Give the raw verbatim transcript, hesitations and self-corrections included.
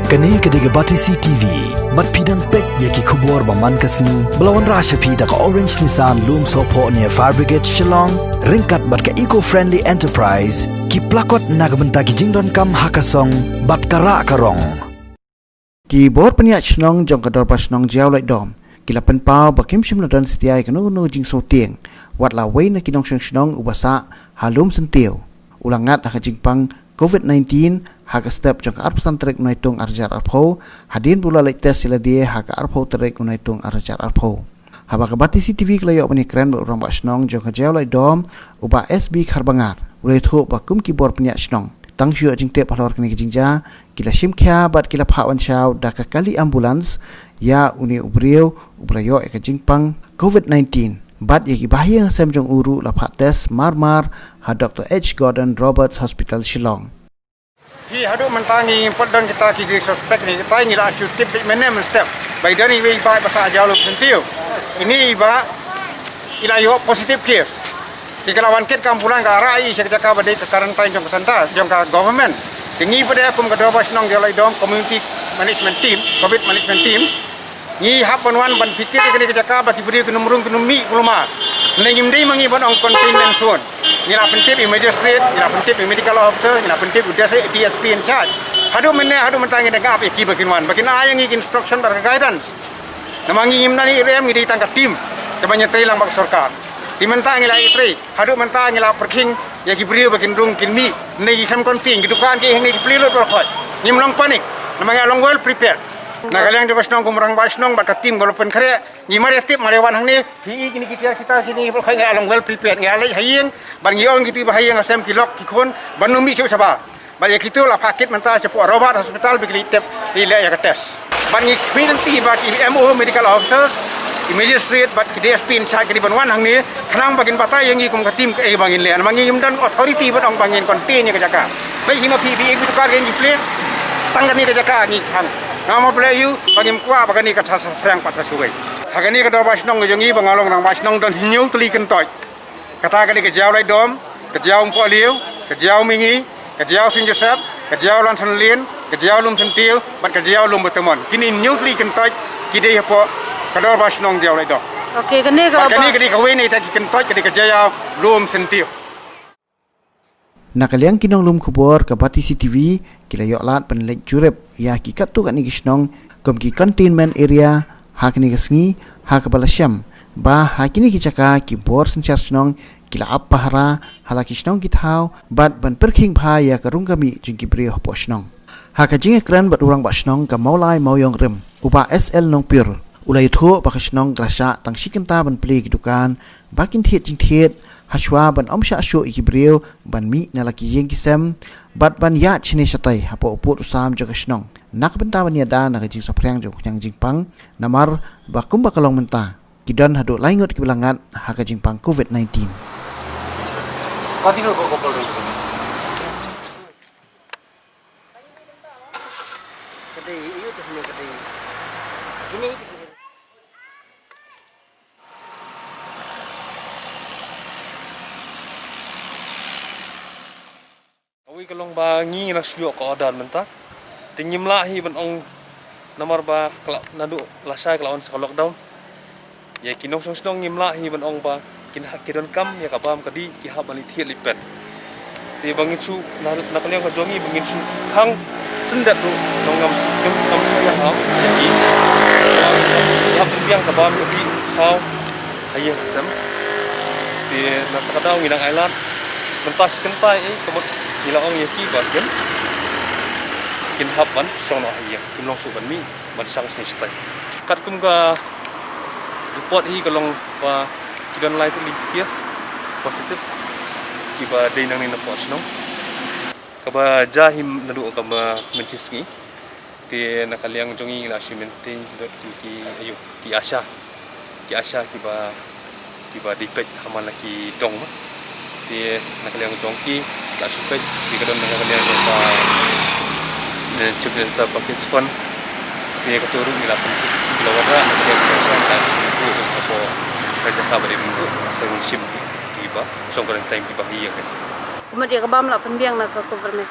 Kane ka dei ka Batesi T V. Bad phi dang peit ïa ki khubor ba man ka sngi ba la wanrah sha phi da ka Orange Nissan Lumshyiap ne Fire Brigade Shillong, ryngkat bad ka Eco Friendly Enterprise, ki plakot na ka bynta ki jingdonkam ha ka song bad ka rah ka rong. Ki bor pynïaid shnong jong ka Dorbar Shnong Jaïaw Laitdom ki la pynpaw ba kim shym la don satia ïa kano kano ka jingsngewtieng wat la uwei na ki nongshong shnong uba sah ha Lumsyntiew u la ngat ha ka jingpang covid nineteen ha ka step jong ka arphew san tarik u Naitung arhajar arphew, hadien ba u la leit test ïalade ha ka arphew tarik u Naitung arhajar arphew. Haba ka Batesi T V ka la ïoh ban ïakren bad u Rangbah Shnong jong ka Jaïaw Laitdom, u Bah S B Kharbangar, u la ïathuh ba kum ki bor pynïaid shnong, tang shu ïoh jingtip halor kane ka jingjia, ki la shim khia bad ki la phah wan shaw da ka kali ambulance ïa une u briew uba la ïoh ïa ka jingpang covid nineteen. Bad ïa ki bahaïing hasem jong u ruh la phah test mar mar ha Doctor H Gordon Roberts Hospital Shillong. Phi, haduh mynta ngi pat don kita ki suspect ne, kita ngi la shu tip beit mynne mynstep ba i don iwei i bah ba sah ha Lumsyntiew. Ine i bah i la ïoh positive case. Te ka la wan kit ka ambulance ka rah i sha ka jaka ba dei ka quarantine jong ka centre jong ka government. Te ngi pat de kum ka Dorbar Shnong Jaïaw Laitdom Community Management Team, covid management team, ngi hap ban wan ban pyrkhat ïa kane ka jaka ba ki briew kin ym rung kin ym mih kulmar. Ngi ngim dei ma ngi ban ong containment zone. Ngi la pyntip ïa i magistrate, ngi la pyntip ïa i medical officer, ngi la pyntip ïa u D S, D S P in charge. Haduh mynne, haduh mynta ngi dang ap ïa ki ba kin wan, ba kin ai ïa ngi ki instruction bad ka guidance. Namar ngi ngim dei ban ïatrei, ngi dei tang ka team kaba ngi ïatrei lang bad ka sorkar. Te mynta ngi la ïatrei, haduh mynta ngi la pyrkhing ïa ki briew ba kin rung kin mih. Ngi khlem contain, ki dukan ki hangne ki plie lut baroh khoit. Ngim long panic, namar ngi la long well prepared. Na ka liang jong ka shnong kum u Rangbah Shnong bad ka team kaba la pynkhreh, ngi mar ïa tip, mar ïa wan hangne, phi i kine ki tiar kita kine baroh khoit ngi la long well prepared. Ngi la leit ha ïing bad ngi ong ïa kito bahaïing hasem, ki lok ki khun ban ym mih shuh shabar. Bad ïa kito la phah kit mynta shapoh Robert Hospital ba ki leit tip, leit leh ïa ka test. Bad ngi khmih lynti ba ki M O, medical officers, i magistrate bad ki D S P in charge ki dei ban wan hangne khnang ba kin batai ïa ngi kum ka team kaei ba ngin leh. Namar ngi ngim don authority ban ong ba ngin contain ïa ka jaka. Peit hi ma phi, phi i ki dukan ki plie, tang kane ka jaka ngi khang. Namar balei? Ïa ba ngim kwah ba kane ka tha saphriang pat sa shuwei. Ha kane ka Dorbar Shnong ka jong ngi ba nga long Rangbah Shnong don hynñiew tylli kyntoit. Kata ka dei ka Jaïaw Laitdom, ka Jaïaw Umpohliew, ka Jaïaw Mihngi, ka Jaïaw Saint Joseph, ka Jaïaw Lansanlin, ka Jaïaw Lumsyntiew bad ka Jaïaw Lumbatamon. Kine hynñiew tylli kyntoit ki dei hapoh ka Dorbar Shnong Jaïaw Laitdom. Okay, kane ka, bad kane ba- ka dei kawei na kita ki kyntoit ka dei ka Jaïaw Lumsyntiew. Na ka liang ki nonglum khubor ka Batesi T V ki la ïoh lad ban leit jurip ïa ki katto katne ki shnong kum ki containment area ha kane ka sngi, ha kaba la shem ba ha kine ki jaka ki bor synshar shnong ki la ap pahara ha la ki shnong ki thaw bad ban pyrkhing bha ïa ka rung ka mih jong ki briew hapoh shnong. Ha ka jingïakren bad u Rangbah Shnong ka Mawlai Mawiong Rim, u Bah S L Nongpyur, u la ïathuh ba ka shnong ka la shah tang shi kynta ban plie ki dukan ba kin thied jingthied, hashwa ban ym shah shuh ïa ki briew ban mih na la ki ïing ki sem bad ban ïaid shane shatai hapoh u pud u sam jong ka shnong, na ka bynta ban ïada na ka jingsaphriang jong ka khñiang jingpang, namar ba kumba ka long mynta ki don haduh lai ngut kiba la ngat ha ka jingpang covid nineteen. Kawei ka long ba ngi ngi nang shu ïoh ka order mynta. Te ngim lah hi ban ong namar ba ka la, naduh lashai ka la wan sa ka lockdown. Ïa ki nongshong shnong ngim lah hi ban ong ba kin ha, ki donkam ïa ka bam ka dih, ki hap ban leit thied leit peit. Te ba ngin shu na, na ka liang ka jong ngi ba ngin shu khang shen dep ruh, nong ngam shu, ngam shu ïa kham ïa ki. Ki hap ban biang ka bam ka dih, khaw ha ïing ha sem. Te na kata ka daw ngi dang ailad mynta shi kynta, eh, ka mut ngi la ong ïa ki ba kin, kin hap ban shong noh ha ïing, kim long shuh ban mih ban shang shen shatai. Katkum ka report hi ka long ba ki don lai tylli ki case positive kiba dei nangne na poh shnong. Kaba jia hi naduh kaba mynta shi sngi. Te na ka liang jong ngi la shu maintain dot ki, ki, ayu, ki ASHA. Ki ASHA kiba, kiba dei peit ha man la ki dong ma. Te na ka liang jong ki la shu peit, te ka don na ka liang jong ka, eh, Chief Minister Package Fund. Te kato ruh ngi la pyn, ngi la wanrah na ka liang jong ka ASHA, ka shu pynkup hapoh ka jaka ba dei mynta, sa ngun shim kiba shong quarantine kiba ha ïing. Kumne ïa ka bam la pynbiang na ka government.